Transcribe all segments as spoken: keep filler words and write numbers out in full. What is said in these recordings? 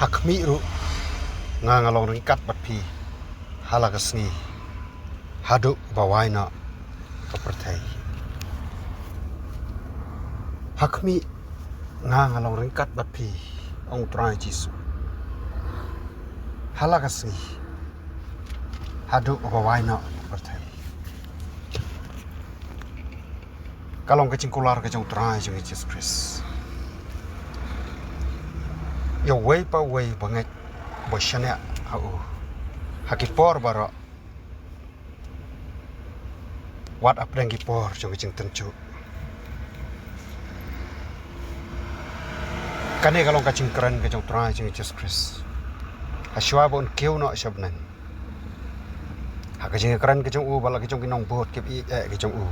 Ha khmih ruh nga nga long ryngkat bad phi ha la ka sngi, haduh ba wai noh ka pyrthei. Ha khmih nga nga long ryngkat bad phi, ong Trai Jisu, ha la ka sngi, haduh ba wai noh ka pyrthei. Ka long ka jingkular ka jong U Trai jong ngi Jisu Khrist ïa uwei pa uwei ba ngeit, ba shaniah ha u ha ki por baroh, wat hapdeng ki por jong ka jingtynjuh. Kane ka long ka jingkren ka jong U Trai jong ngi Jisu Khrist, ha shuwa ba un kiew noh sha bneng, ha ka jingkren ka jong u bad la ka jong ki nongbud kiba ïeit eh ka jong u,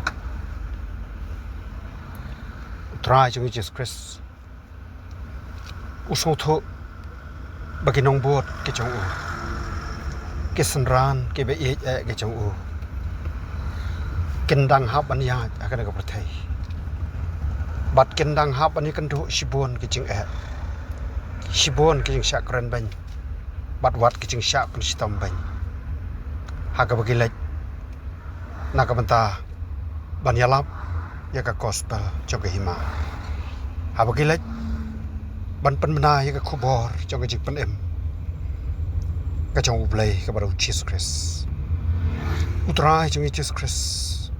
U Trai jong ngi Jisu Khrist u sngewthuh ba ki nongbud ki jong u, ki synran kiba ïeit eh ki jong u, kin dang hap ban ïaid ha kane ka pyrthei. Bad kin dang hap ban ïakynduh shibun ki jingeh, shibun ki jingshah kren beiñ, bad wat ki jingshah pynshitom beiñ, ha kaba ki leit na ka bynta ban ïalap ïa ka gospel jong ka hima, haba ki leit ban pynbna ïa ka khubor jong ka jingpynim ka jong U Blei kaba U Jisu Khrist. U Trai jong ngi Jisu Khrist,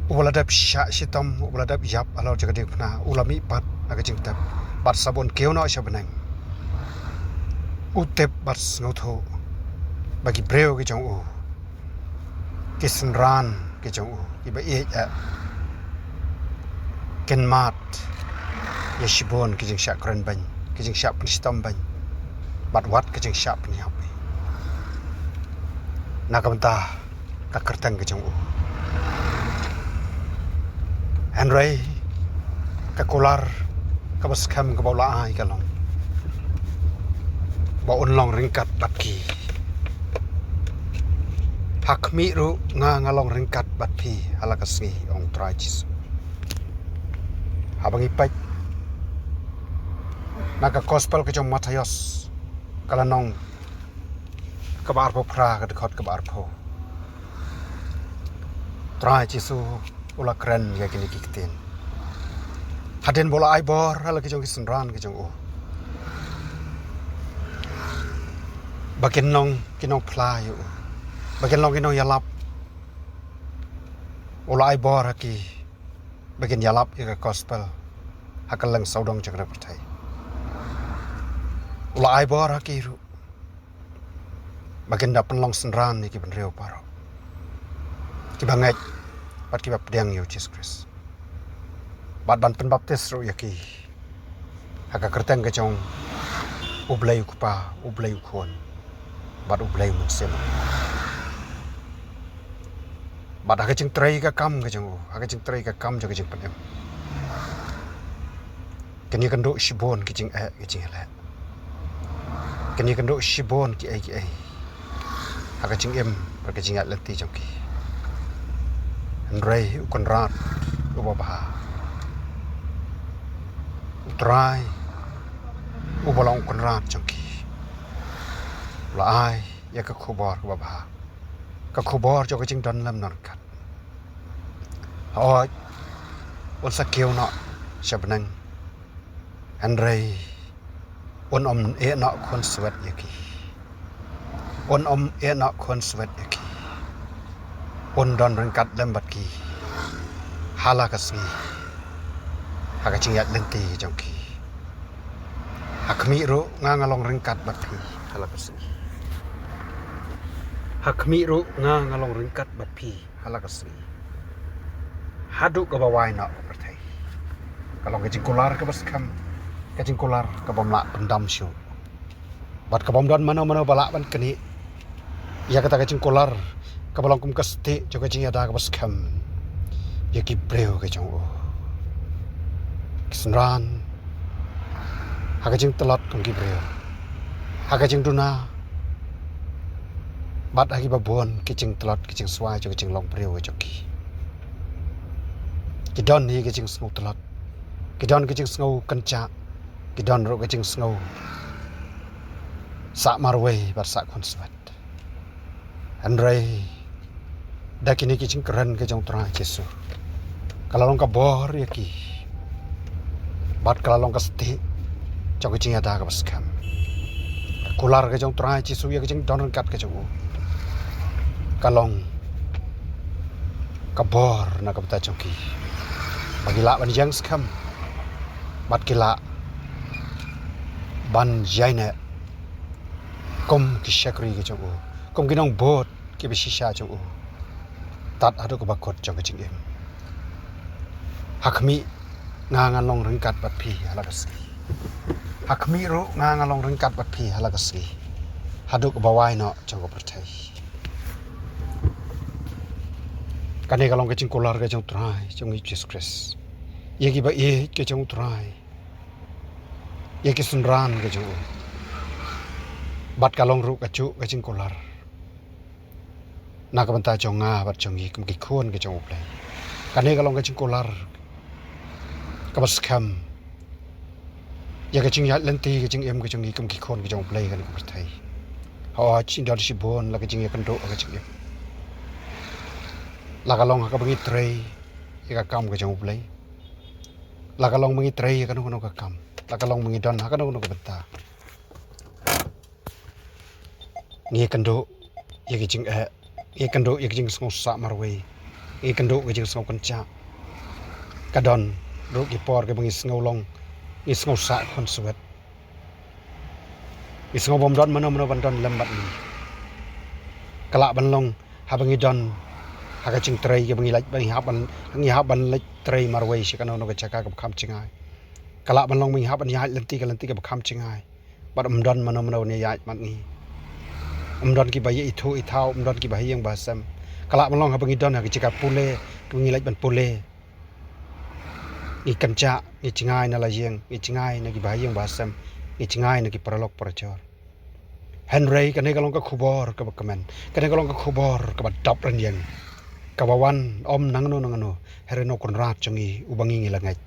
uba la dep shah shitom, uba la dep ïap halor jong ka diengphna, u la mihpat na ka jingtep bad sa ba un kiew noh sha bneng, u tip bad sngewthuh ba ki briew ki jong u, ki synran ki jong u kiba ïeit eh, kin mad ïa shibun ki jingshah kren beiñ, ki jingshah pynshitom beiñ, bad wat ki jingshah pynïap na ka bynta ka kyrteng ka jong u. Hynrei ka kular kaba skhem kaba u la ai ka long ba un long ryngkat bad ki. Ha khmih ruh nga nga long ryngkat bad phi ha la ka sngi, ong Trai Jisu. Haba ngi peit na ka gospel ka jong Mathaios, ka lynnong kaba arphew phra, ka dkhot kaba arphew, Trai Jisu u la kren ïa kine ki ktien hadien ba u la ai bor ha la ki jong ki synran ki jong u ba kin long ki nongphla ïa u, ba kin long ki nongïalap. U la ai bor ha ki ba kin ïalap ïa ka gospel ha kylleng sawdong jong ka pyrthei. U la ai bor ha ki ruh ba kin da pynlong synran ïa ki briew baroh kiba ngeit bad kiba pdiang ïa U Jisu Khrist, bad ban pynbaptis ruh ïa ki ha ka kyrteng ka jong U Blei U Kpa, U Blei U Khun, bad U Blei U Mynsiem. Bad ha ka jingtrei ka kam ka jong u, ha ka jingtrei ka kam jong ka jingpynim, kin ïakynduh shibun ki jingeh ki jingeh, kin ïakynduh shibun kiei kiei ha ka jingim bad ka jingïaid lynti jong ki. Hynrei U Kynrad uba bha, U Trai uba long U Kynrad jong ki, u la ai ïa ka khubor kaba bha, ka khubor jong ka jingdon lem don ryngkat. Hooid, un sa kiew noh sha bneng, hynrei un ym ïeh noh khun swet ïa ki. Un ym ïeh noh khun swet ïa ki. Un don ryngkat lem bad ki ha la ka sngi ha ka jingïaid lynti jong ki. Ha khmih ruh nga nga long ryngkat bad phi ha la ka sngi. Ha khmih ruh nga nga long ryngkat bad phi ha la ka sngi, haduh kaba wai noh ka pyrthei. Ka long ka jingkular kaba skhem, ka jingkular kabym lah pyndam shuh, bad kabym don mano mano ba lah ban knieh ïa kata ka jingkular kaba long kum ka stieh jong ka jingïada kaba skhem ïa ki briew ki jong u. Ki synran ha ka jingtlot kum ki briew, ha ka jingduna, bad ha kiba bun ki jingtlot ki jingswai jong ki jinglong briew ki jong ki. Ki don hi ki jingsngew tlot, ki don ki jingsngew kynjah, ki don ruh ka jingsngew sah marwei bad sah khunswet. Hynrei da kine ki jingkren ka jong u Trai Jisu, ka la long ka bor ïa ki bad ka la long ka stieh jong ka jingïada kaba skhem. Ka kular ka jong u Trai Jisu ïa ka jingdon ryngkat ka jong u ka long ka bor na ka bynta jong ki, ba ki lah ban ïeng skhem bad ki lah ban ïaineh kum ki shakri ki jong u, kum ki nongbud kiba shisha jong u, tad haduh kaba kut jong ka jingim. Ha khmih, nga ngan long ryngkat bad phi ha la ka sngi. Ha khmih ruh, nga ngan long ryngkat bad phi ha la ka sngi, haduh kaba wai noh jong ka pyrthei. Kane ka long ka jingkular ka jong u Trai jong ngi Jisu Khrist ïa kiba ïeit ka jong u Trai, ïa ki synran ka jong u. Bad ka long ruh kajuh ka jingkular na ka bynta jong nga bad jong ngi kum ki khun ka jong u Blei. Kane ka long ka jingkular kaba skhem ïa ka jingïaid lynti ka jingim ka jong ngi kum ki khun ka jong u Blei kane ka pyrthei. Hooid, ngi don shibun la ka jingïakynduh ha ka jingim. La ka long ha kaba ngi trei ïa ka kam ka jong u Blei, la ka long ba ngi trei ïa kano kano ka kam, la ka long ba ngi don ha kano kano ka bynta, ngi ïakynduh ïa ka jingeh, ngi ïakynduh ïa ka jingsngew sah marwei, ngi ïakynduh ka jingsngew kynjah. Ka don ruh ki por kiba ngi sngew long, ngi sngew sah khunswet, ngi sngew bym don mano mano ban don lem bad ngi. Ka lah ban long haba ngi don ha ka jingtrei kaba ngi leit, ba ngi hap ban, ngi hap ban leit trei marwei sha kano kano ka jaka kaba kham jngai. Ka lah ban long ba ngi hap ban ïaid lynti ka lynti kaba kham jngai, bad ym don mano mano ban ïaid bad ngi. Ym don kiba ïa ithuh ithaw, ym don kiba ha ïing ba ha sem. Ka lah ban long haba ngi don ha ka jaka pule kaba ngi leit ban pule, ngi kynjah, ngi jngai na la ïing, ngi jngai na kiba ha ïing ba ha sem, ngi jngai na ki paralok parajor. Hynrei kane ka long ka khubor kaba kmen, kane ka long ka khubor kaba dap rynïeng, kaba wan ym na kano na kano, hynrei na u Kynrad jong ngi uba ngi ngi la ngeit,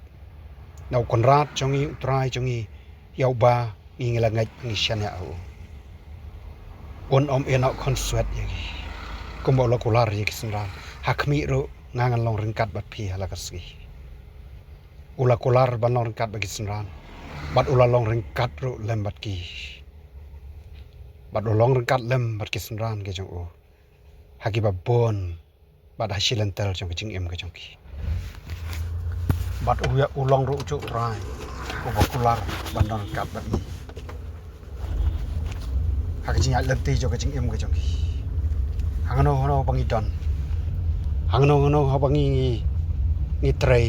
na u Kynrad jong ngi, u Trai jong ngi, ïa uba ngi ngi la ngeit, ngi shaniah ha u. Un ym ïehnoh khunswet ïa ngi, kumba u la kular ïa ki synran. Ha khmih ruh nga ngan long ryngkat bad phi ha la ka sngi. U la kular ban long ryngkat bad ki synran, bad u la long ryngkat ruh lem bad ki, bad u long ryngkat lem bad ki synran ki jong u ha kiba bun, bad ha shi lynter jong ka jingim ka jong ki. Bad u ïa u long ruh u juh Trai uba kular ban don ryngkat bad ngi ha ka jingïaid lynti jong ka jingim ka jong ngi. Hangno hangno ba ngi don, hangno hangno haba ngi, ngi, ngi trei,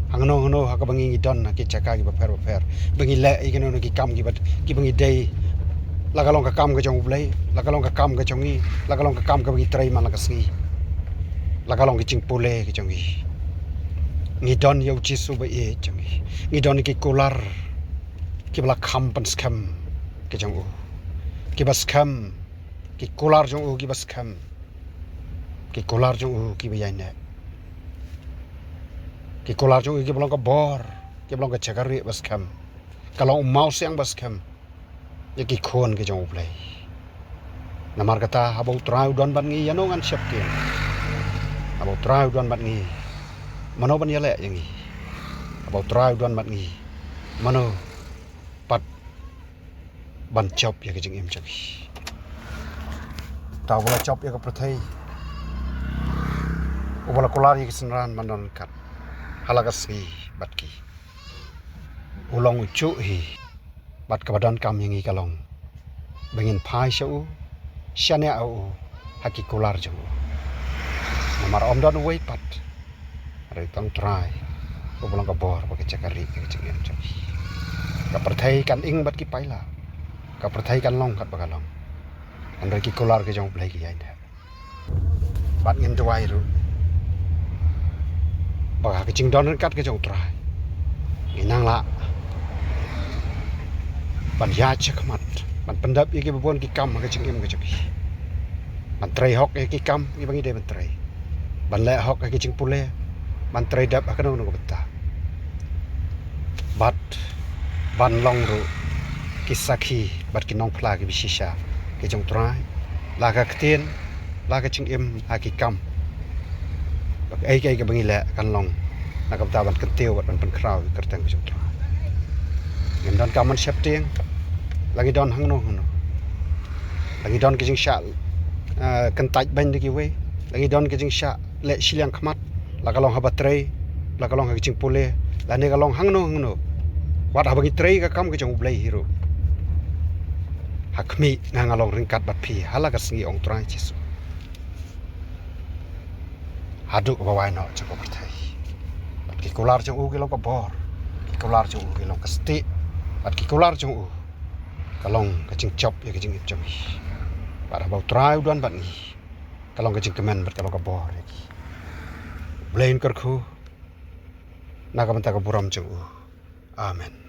hangno hangno ha kaba ngi, ngi don ha ki jaka kiba pher ba pher, ba ngi leh ïa kino kino ki kam kiba, kiba ngi dei, la ka long ka kam ka jong u Blei, la ka long ka kam ka jong ngi, la ka long ka kam kaba ngi trei man la ka sngi, la ka long ka jingpule ka jong ngi, ngi don ïa u Jisu ba ïeit jong ngi, ngi don ki kular kiba la kham pynskhem ka jong u, kiba skhem, ki kular jong u kiba skhem, ki kular jong u kiba ïaineh, ki kular jong u kiba long ka bor, kiba long ka jaka rieh ba skhem, ka long u mawsiang ba skhem ïa ki khun ki jong u Blei. Namar kata haba u Trai u don bad ngi, ïano ngan sheptieng? Haba u Trai u don bad ngi, mano ban ïaleh ïa ngi? Haba u Trai u don bad ngi, mano pat ban jop ïa ka jingim jong ngi? Ta uba la jop ïa ka pyrthei, uba la kular ïa ki synran ban don ryngkat ha la ka sngi bad ki, u long u juh hi. Bad kaba donkam ïa ngi ka long ba ngin phai sha u, shaniah ha u ha ki kular jong u. Namar ym don uwei pat, hynrei tang u Trai uba long ka bor bad ka jaka rieh ïa ka jingim jong ngi. Ka pyrthei kan ing bad ki paila, ka pyrthei kan long katba ka long, hynrei ki kular ki jong u Blei ki ïaineh. Bad ngin duwai ruh ba ha ka jingdon ryngkat ka jong u Trai, ngin nang lah ban ïaid shakhmat, ban pyndep ïa kiba bun ki kam ha ka jingim ka jong ngi, ban trei hok ïa ki kam kiba ngi dei ban trei, ban leh hok ïa ki jingpule, ban trei dep ha kano kano ka bynta. Bad ban long ruh ki sakhi bad ki nongphla kiba shisha ki jong U Trai, la ka ktien, la ka jingim, ha ki kam, bad kaei kaei kaba ngi leh kan long na ka bynta ban kyntiew bad ban pynkhraw ïa ka kyrteng ka jong U Trai. Ngim donkam ban sheptieng la ngi don hangno hangno, la ngi don ka jingshah, eh, kyntait beiñ da kiwei, la ngi don ka jingshah leh shiliang khmat, la ka long haba trei, la ka long ha ka jingpule, lane ka long hangno hangno. Wat haba ngi trei ka kam ka jong U Blei hi ruh, ha khmih, nga nga long ryngkat bad phi ha la ka sngi, ong U Trai Jisu, haduh ba wai noh jong ka pyrthei. Bad ki kular jong u ki long ka bor, ki kular jong u ki long ka stieh, bad ki kular jong u ka long ka jingjop ïa ka jingim jong ngi. Bad haba U Trai u don bad ngi, ka long ka jingkmen bad ka long ka bor ïa ngi. Blei un kyrkhu na ka bynta ka burom jong u. Amen.